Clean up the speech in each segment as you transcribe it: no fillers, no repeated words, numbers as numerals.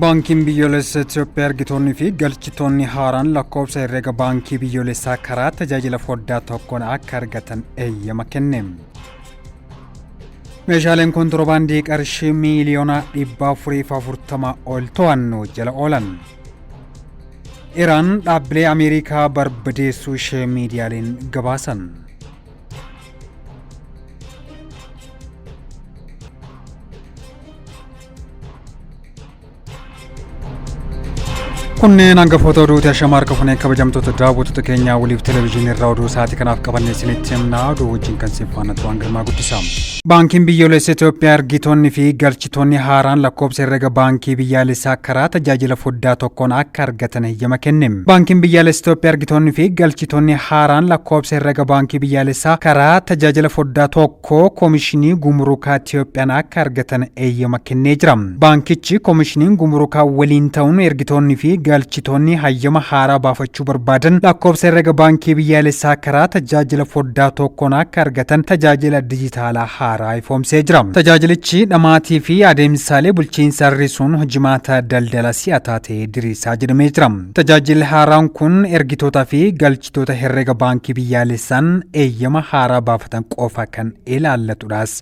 Baankiin Biyyoolessa Itoophiyaa ergitoonni fi galchitoonni haaraan lakkoofsa herrega baankii biyyoolessaa karaa tajaajila foddaa tokkoon akka argatan eeyyama kenne. Meeshaaleen kontirobaandii qarshii miiliyoona 440 ol to'annoo jala oolan. Iraan dhaabbilee Ameerikaa barbadeessuu ishee miidiyaaleen gabaasan. Kunneen hangafoota oduuti. Ashama harka funee kabajamtoota daawwattoota keenyaa waliif televezyiinii irraa oduu sa'aatii kanaaf qabannee isinitti himna. Oduu wajjin kan siif faana turan Girmaa Guddisaa. Baankiin Biyyoolessa Itoophiyaa ergitoonni fi galchitoonni haaraan lakkoofsa herrega baankii biyyaalessaa karaa tajaajila foddaa tokkoon akka argatan heyyama kenne. Baankiin Biyyaalessa Itoophiyaa ergitoonni fi galchitoonni haaraan lakkoofsa herrega baankii biyyaalessaa karaa tajaajila foddaa tokkoo Komishinii Gumurukaa Itoophiyaan akka argatan eeyyama kennee jira. Baankichi Komishiniin Gumurukaa waliin ta'uun ergitoonni fi galchitoonni hayyama haaraa baafachuu barbaadan lakkoofsa herrega baankii biyyaalessaa karaa tajaajila foddaa tokkoon akka argatan tajaajila dijitaalaa haaraa ifoomsee jira. Tajaajilichi dhamaatii fi adeemsaalee bulchiinsa hir'isuun hojimaata daldala si'ataa ta'e diriirsaa jedhamee jira. Tajaajilli haaraan kun ergitootaa fi galchitoota herrega baankii biyyaalessaan eeyyama haaraa baafatan qofa kan ilaallatudhaas.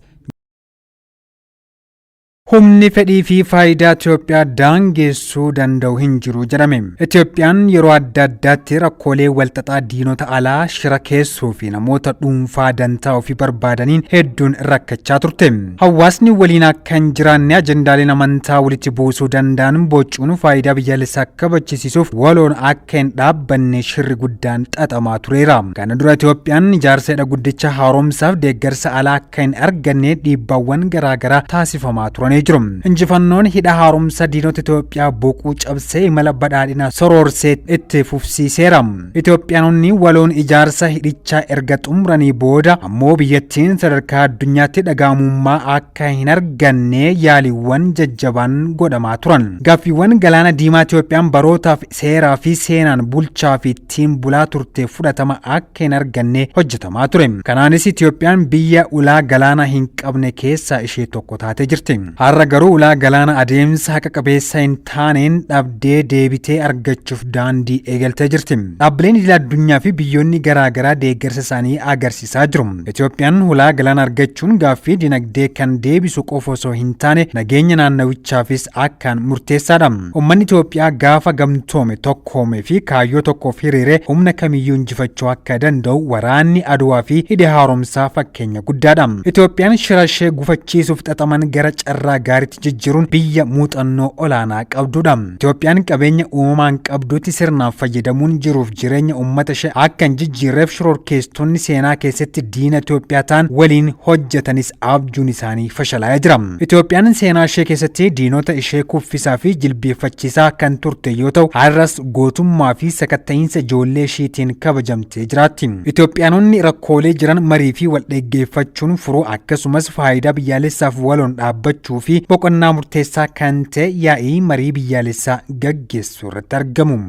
Humni fedhii fi faayidaa Itoophiyaa daangeessuu danda'u hin jiru jedhame. Itoophiyaan yeroo adda addaatti rakkoolee walxaxaa diinota alaa, shira keessoo fi namoota dhuunfaa dantaa ofii barbaadaniin hedduun rakkachaa turte. Hawaasni waliin akka hin jiraanne ajendaaleen amantaa walitti buusuu danda'an bocuun faayidaa biyyaalessaa kabachisiisuuf waloon akka hin dhaabbanne shirri guddaan xaxamaa tureera. Kana dura Itoophiyaan ijaarsa hidha guddicha haaromsaaf deeggarsa alaa akka hin arganne dhiibbaawwan garaagaraa taasifamaa turanii jiru. Injifannoon hidha haaromsa diinota Itoophiyaa boquu cabsee imala badhaadhina soroorsee itti fufsiiseera. Itoophiyaanonni waloon ijaarsa hidhichaa erga xumuranii booda ammoo biyyattiin sadarkaa addunyaatti dhaga'amummaa akka hin arganne yaaliiwwan jajjabaan godhamaa turan. Gaaffiiwwan galaana diimaa Itoophiyaan barootaaf seeraa fi seenaan bulchaa fi ittiin bulaa turte fudhatama akka hin arganne hojjetamaa ture. Kanaanis Itoophiyaan biyya ulaa galaanaa hin qabne keessaa ishee tokko taatee jirti. Har'a garuu ulaa galaana adeemsa haqa qabeessa hin taaneen dhabdee deebitee argachuuf daandii eegaltee jirti. Dhaabbileen idil addunyaa fi biyyoonni garaa garaa deeggarsa isaanii agarsiisaa jiru. Itoophiyaan ulaa galaana argachuun gaaffii dinagdee kan deebisu qofa osoo hin taane nageenya naannawichaafis akkaan murteessaadha. Uummanni Itoophiyaa gaafa gamtoome, tokkoome fi kaayyoo tokkoof hiriire humna kamiyyuu injifachuu akka danda'u waraanni Adwaa fi hidhi haaromsaa fakkeenya guddaadha. Itoophiyaan shira ishee gufachiisuuf xaxaman gara carraa gaariitti jijjiiruun biyya muuxannoo olaanaa qabdudha. Itoophiyaan qabeenya uumamaan qabdutti sirnaan fayyadamuun jiruuf jireenya uummata ishee akka hin jijjiirreef shororkeessitoonni seenaa keessatti diina Itoophiyaa ta'an waliin hojjetanis abjuun isaanii fashalaa'ee jira. Itoophiyaan seenaa ishee keessatti diinota ishee kuffisaa fi jilbeeffachiisaa kan turte yoo ta'u, har'as gootummaa fi sakatta'iinsa ijoollee isheetiin kabajamtee jiraatti. Itoophiyaanonni rakkoolee jiran marii fi wal dhaggeeffachuun furuu akkasumas faayidaa biyyaalessaaf waloon dhaabbachuu fi boqonnaa murteessaa kan ta'e yaa'ii marii biyyaalessaa gaggeessuu irratti argamu.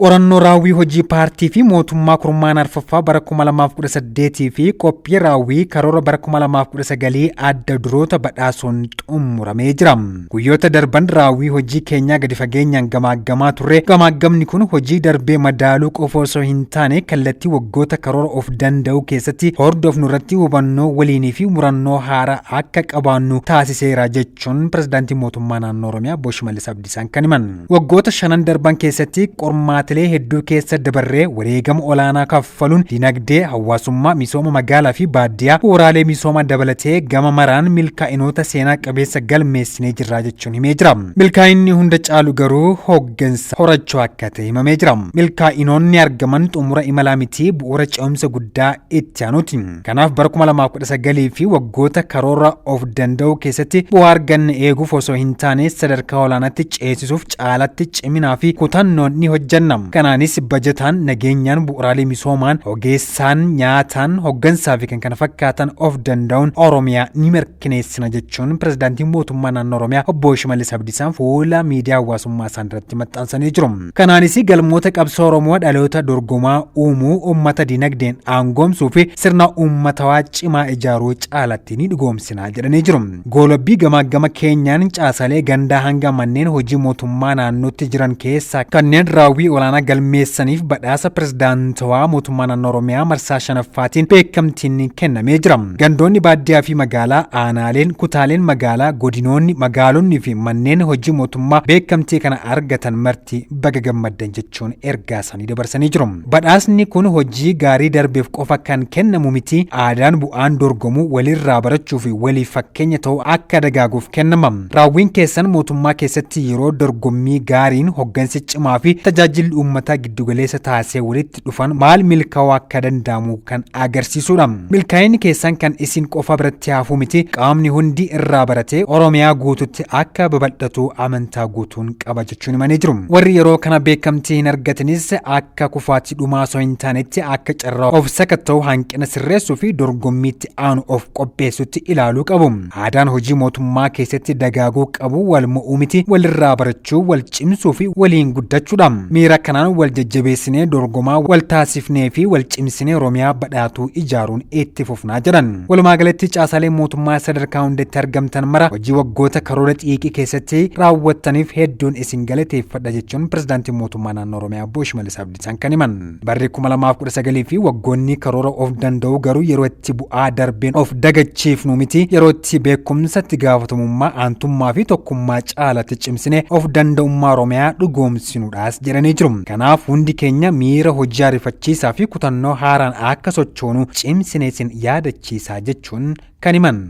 Qorannoo raawwii hojii paartii fi mootummaa kurmaana arfaffaa bara 2018 fi qophii raawwii karoora bara 2019 adda duroota badhaasuun xumuramee jira. Guyyoota darban raawwii hojii keenyaa gadi fageenyaan gamaaggamaa turre. Gamaaggamni kun hojii darbee madaaluu qofa osoo hin taane kallattii waggoota karoora of danda'uu keessatti hordofnu irratti hubannoo waliinii fi murannoo haaraa akka qabaannu taasiseera jechuun pirezidaantii mootummaa naannoo Oromiyaa Obbo Shimallis Abdiisaan kan himan. Waggoota shanan darban keessatti qormaatilee hedduu keessa dabarree wareegama olaanaa kaffaluun dinagdee, hawaasummaa, misooma magaalaa fi baadiyyaa, bu'uuraalee misoomaa dabalatee gama maraan milkaa'inoota seenaa qabeessa galmeessinee jirra jechuun himee jira. Milkaa'inni hunda caalu garuu hooggansa horachuu akka ta'e himamee jira. Milkaa'inoonni argaman xumura imalaa miti, bu'uura ce'umsa guddaa itti aanuti. Kanaaf bara 2019 fi waggoota karoora of danda'uu keessatti bu'aa arganne eeguuf osoo hin taane sadarkaa olaanaatti ceesisuuf caalatti ciminaa fi kutannoon ni hojjenna. hojjenna. Kanaanis bajataan, nageenyaan, bu'uuraalee misoomaan, ogeessaan, nyaataan, hoggansaa fi kan kana fakkaatan of danda'uun Oromiyaa ni mirkaneessina jechuun pirezidaantiin mootummaa naannoo Oromiyaa obbo Shimallis Abdiisaan fuula miidiyaa hawaasummaa isaan irratti maxxansanii jiru. Kanaanis galmoota qabsoo Oromoo dhaloota dorgomaa uumuu, uummata dinagdeen aangoomsuu fi sirna uummatawaa cimaa ijaaruu caalatti ni dhugoomsina jedhanii jiru. Goolabbii gamaa gama keenyaan caasalee gandaa hanga manneen hojii mootummaa naannootti jiran keessaa kanneen raawwii olaanaa galmeessaniif badhaasa pirezidaantawaa mootummaa naannoo Oromiyaa marsaa shanaffaatiin beekamtiin kennamee jira. Gandoonni baadiyyaa fi magaalaa, aanaaleen, kutaaleen magaalaa, godinoonni, magaalonni fi manneen hojii mootummaa beekamtii kana argatan marti baga gammaddan jechuun ergaa isaanii dabarsanii jiru. Badhaasni kun hojii gaarii darbeef qofa kan kennamu miti, aadaan bu'aan dorgomuu walirraa barachuu fi waliif fakkeenya ta'uu akka dagaaguuf kennama. Raawwiin keessan mootummaa keessatti yeroo dorgommii gaariin hoggansi cimaa fi tajaajilli uummataa giddugaleessa taasisee walitti dhufan maal milkaa'uu akka danda'amu kan agarsiisudha. Milkaa'inni keessan kan isin qofa biratti hafuu miti, qaamni hundi irraa baratee Oromiyaa guututti akka babal'atu amantaa guutuun qaba jechuun himanii jiru. Warri yeroo kana beekamtii hin argatanis akka kufaatii dhumaa osoo hin taanetti akka carraa of sakatta'u, hanqina sirreessuu fi dorgommiitti aanu of qopheessutti ilaaluu qabu. Aadaan hojii mootummaa keessatti dagaaguu qabu wal mo'uu miti, walirraa barachuu, wal cimsuu fi waliin guddachuudha. Miira kanaan wal jajjabeessinee, dorgomaa wal taasifnee fi wal cimsinee Oromiyaa badhaatuu ijaaruun itti fufnaa jedhan. Walumaa galatti caasaalee mootummaa sadarkaa hundatti argamtan mara hojii waggoota karoora xiiqii keessatti raawwattaniif hedduun isin galateeffadha jechuun pirezidaantiin mootummaa naannoo Oromiyaa obbo Shimallis Abdiisaan kan himan. Barri 2019 fi waggoonni karoora of danda'u garuu yeroo itti bu'aa darbeen of dagachiifnu miti, yeroo itti beekumsa, itti gaafatamummaa, aantummaa fi tokkummaa caalatti cimsine of danda'ummaa Oromiyaa dhugoomsinuudhaas jedhanii jiru. Kanaaf hundi keenya miira hojii ariifachiisaa fi kutannoo haaraan akka sochoonu cimsine isin yaadachiisaa jechuun kan himan.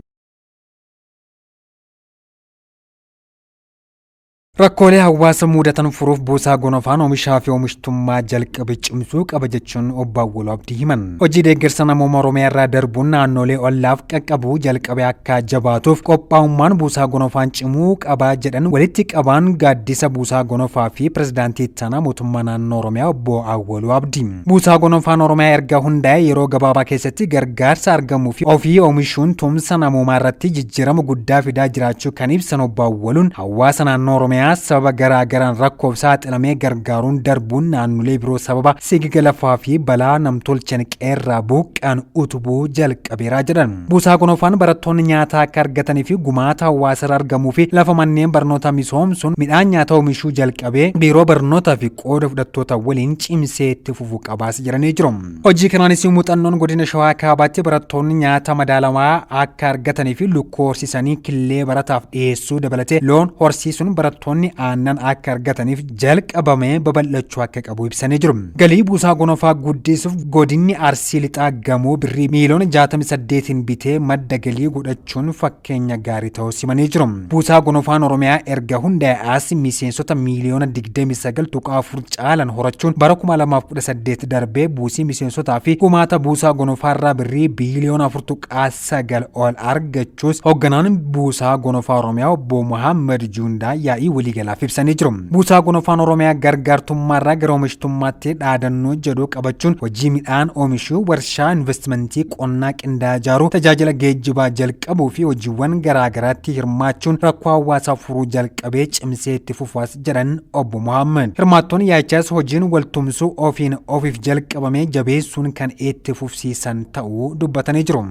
Rakkoolee hawaasa mudatan furuuf buusaa gonofaan oomishaa fi oomishtummaa jalqabe cimsuu qaba jechuun obbo Awwaluu Abdii himan. Hojii deeggarsa namooma Oromiyaa irraa darbuun naannolee ollaaf qaqqabu jalqabe akka jabaatuuf qophaa'ummaan buusaa gonofaan cimuu qaba jedhan walitti qabaan gaaddisa buusaa gonofaa fi pirezidaantii ittaanaa mootummaa naannoo Oromiyaa obbo Awwaluu Abdii. Buusaa gonofaan Oromiyaa erga hundaa'e yeroo gabaabaa keessatti gargaarsa argamuu fi ofii oomishuun tumsa namoomaa irratti jijjiirama guddaa fidaa jiraachuu kan ibsan obbo Awwaluun, hawaasa naannoo Oromiyaa sababa garaa garaan rakkoof saaxilamee gargaaruun darbuun naannolee biroo sababa sigiga lafaa fi balaa namtolcheen qeerraa buqqaan utubuu jalqabeeraa jedhan. Buusaa gonofaan barattoonni nyaata akka argatanii fi gumaata hawaasarra argamuu fi lafa manneen barnoota misoomsuun midhaan nyaata oomishuu jalqabee biiroo barnootaa fi qooda fudhattoota waliin cimsee itti fufuu qabaas jedhanii jiru. Hojii kanaanis muuxannoon godina Shawaa Kaabaatti barattoonni nyaata madaalamaa akka argatanii fi lukkuu horsiisanii killee barataaf dhiyeessuu dabalatee loon horsiisuun barattoonni aannan akka argataniif jalqabamee babal'achuu akka qabu ibsanii jiru. Galii buusaa gonofaa guddisuuf godinni Arsii Lixaa gamoo birrii miiliyoona 68n bitee madda galii godhachuun fakkeenya gaarii ta'uu simanii jiru. Buusaa gonofaan Oromiyaa erga hundaa'e as miseensota miiliyoona 29.4 caalan horachuun bara 2018 darbee buusii miseensotaa fi gumaata buusaa gonofaarraa birrii biiliyoona 4.9 ol argachuus hoogganaan buusaa gonofaa Oromiyaa obbo Muhammad Juundaa yaa'ii waliigalaaf ibsanii jiru. Buusaa gonofaan Oromiyaa gargaartummaarraa gara oomishtummaatti dhaadannoo jedhu qabachuun hojii midhaan oomishuu, warshaa investimentii qonnaa qindaa'aa ijaaruu, tajaajila geejjibaa jalqabuu fi hojiiwwan garaagaraatti hirmaachuun rakkoo hawaasaa furuu jalqabee cimsee itti fufaas jedhan obbo Muhammad. Hirmaattoonni yaa'ichaas hojiin waltumsuu ofiin ofiif jalqabamee jabeessuun kan itti fufsiisan ta'uu dubbatanii jiru.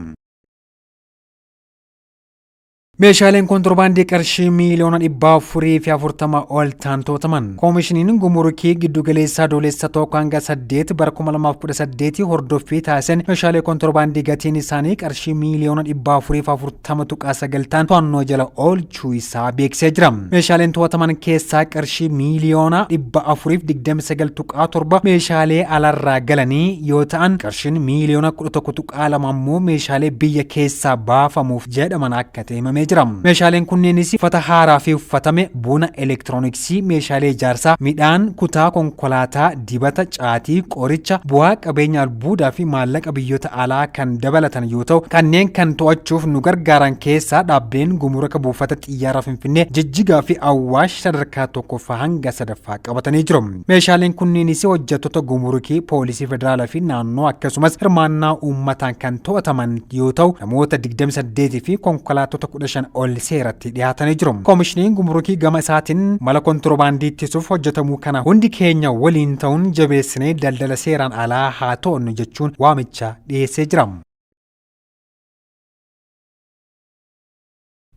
Meeshaaleen kontiroobaandii qarshii miiliyoona 440 ol ta'an to'ataman. Koomishiniin Gumurukii giddugaleessaa Adoolessa 1 hanga 8 bara 2018 hordoffii taasisan meeshaalee kontiroobaandii gatiin isaanii qarshii miiliyoona 440.9 ta'an to'annoo jala oolchuu isaa beeksisee jira. Meeshaaleen to'ataman keessaa qarshii miiliyoona 429.7 meeshaalee alarraa galanii yoo ta'an, qarshiin miiliyoona 11.2 ammoo meeshaalee biyya keessaa baafamuuf jedhaman akka ta'e himamee. qabamee jira. Meeshaaleen kunneenis uffata haaraa fi uffatame, buna, elektirooniksii, meeshaalee ijaarsaa, midhaan, kutaa konkolaataa, dibata, caatii, qoricha, bu'aa qabeenya albuudaa fi maallaqa biyyoota alaa kan dabalatan yoo ta'u, kanneen kan to'achuuf nu gargaaran keessaa dhaabbileen gumuruka buufata xiyyaara Finfinnee, Jijjigaa fi Awwaash sadarkaa tokkoffaa hanga sadaffaa qabatanii jiru. Meeshaaleen kunneenis hojjettoota gumurukii, poolisii federaalaa fi naannoo akkasumas hirmaannaa uummataan kan to'ataman yoo ta'u, namoota 28 fi konkolaattota 15 ol seeratti dhiyaatanii jiru. Koomishiniin gumurukii gama isaatiin mala kontiroobaandii ittisuuf hojjetamuu kana hundi keenya waliin ta'uun jabeessinee daldala seeraan alaa haa to'annu jechuun waamicha dhiyeessee jira.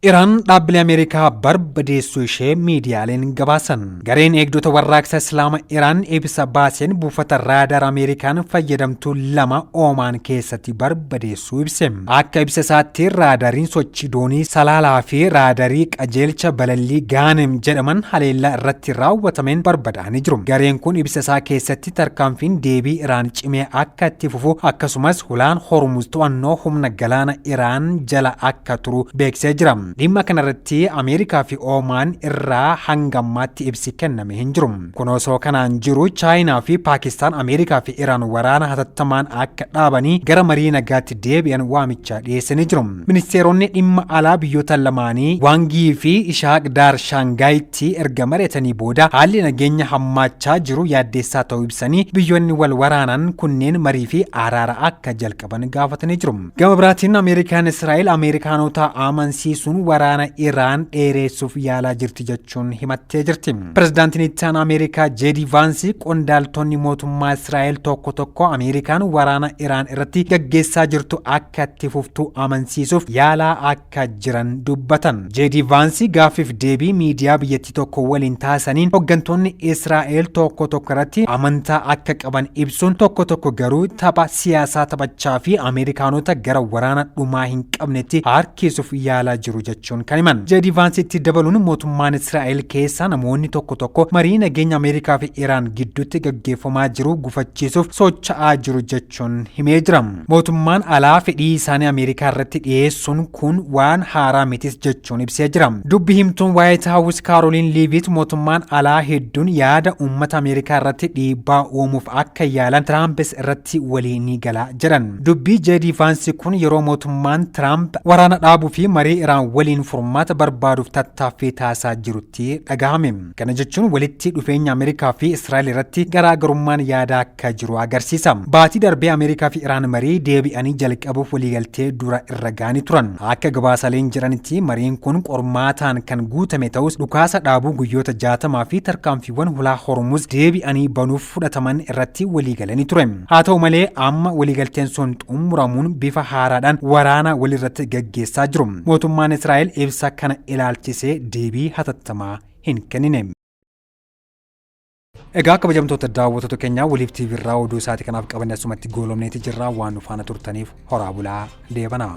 Iraan dhaabbilee Ameerikaa barbadeessuu ishee miidiyaaleen gabaasan. Gareen eegdota warraaqsa Islaama Iraan ibsa baaseen buufata raadaar Ameerikaan fayyadamtuu lama Oomaan keessatti barbadeessuu ibse. Akka ibsa isaatti raadariin sochii doonii Salaalaa fi raadarii qajeelcha balallii Gaanem jedhaman haleellaa irratti raawwatameen barbadaa'anii jiru. Gareen kun ibsa isaa keessatti tarkaanfiin deebii Iraan cimee akka itti fufu akkasumas hulaan Hormuz to'annoo humna galaana Iraan jala akka turu beeksisee jira. Dhimma kanarratti Ameerikaa fi Oomaan irraa hanga ammaatti ibsi kenname hin jiru. Kun osoo kanaan jiru, Chaayinaa fi Paakistaan Ameerikaa fi Iraan waraana hatattamaan akka dhaabanii gara marii nagaatti deebi'an waamicha dhiyeessanii jiru. Ministeeronni dhimma alaa biyyoota lamaanii Waangii fi Ishaaq Daar Shaangaayitti erga mari'atanii booda haalli nageenya hammaachaa jiru yaaddeessaa ta'uu ibsanii, biyyoonni wal waraanan kunneen marii fi araara akka jalqaban gaafatanii jiru. Gama biraatiin Ameerikaan Israa'el Ameerikaanota amansiisuun waraana Iraan dheeressuuf yaalaa jirti jechuun himattee jirti. Pirezidaantiin itti aanaa Ameerikaa J.D. Vaansi qondaaltonni mootummaa Israa'el tokko tokko Ameerikaan waraana Iraan irratti gaggeessaa jirtu akka itti fuftu amansiisuuf yaalaa akka jiran dubbatan. J.D. Vaansi gaaffiif deebii miidiyaa biyyattii tokko waliin taasisaniin hooggantoonni Israa'el tokko tokko irratti amantaa akka qaban ibsuun, tokko tokko garuu tapha siyaasaa taphachaa fi Ameerikaanota gara waraana dhumaa hin qabnetti harkisuuf yaalaa jiru jechuun kan himan. J.D. Vaansi itti dabaluun mootummaan Israa'el keessaa namoonni tokko tokko marii nageenya Ameerikaa fi Iraan gidduutti gaggeeffamaa jiru gufachiisuuf socho'aa jiru jechuun himee jira. Mootummaan alaa fedhii isaanii Ameerikaa irratti dhiyeessuun kun waan haaraa mitis jechuun ibsee jira. Dubbi himtuun White House Kaaroliin Liivit mootummaan alaa hedduun yaada uummata Ameerikaa irratti dhiibbaa uumuuf akka yaalan Tiraampis irratti walii ni gala jedhan. Dubbii J.D. Vaansi kun yeroo mootummaan Tiraamp waraana dhaabuu fi marii Iraan waliin furmaata barbaaduuf tattaaffii taasisaa jirutti dhagahame. Kana jechuun walitti dhufeenya Ameerikaa fi Israa'el irratti garaagarummaan yaadaa akka jiru agarsiisa. Baatii darbee Ameerikaa fi Iraan marii deebi'anii jalqabuuf waliigaltee dura irra ga'anii turan. Akka gabaasaaleen jedhanitti mariin kun qormaataan kan guutame ta'us, dhukaasa dhaabuu guyyoota 60 fi tarkaanfiiwwan hulaa Hormuz deebi'anii banuuf fudhataman irratti waliigalanii ture. Haa ta'u malee, amma waliigalteen sun xumuramuun bifa haaraadhaan waraana walirratti gaggeessaa jiru. Mootummaan Israa'el ibsa kana ilaalchisee deebii hatattamaa hin kennine. Egaa kabajamtoota daawwattoota keenyaa, Waliif TV irraa oduu isaati kanaaf qabanne asumatti goolomneeti jirra. Waan nu faana turtaniif horaa bulaa, deebanaa.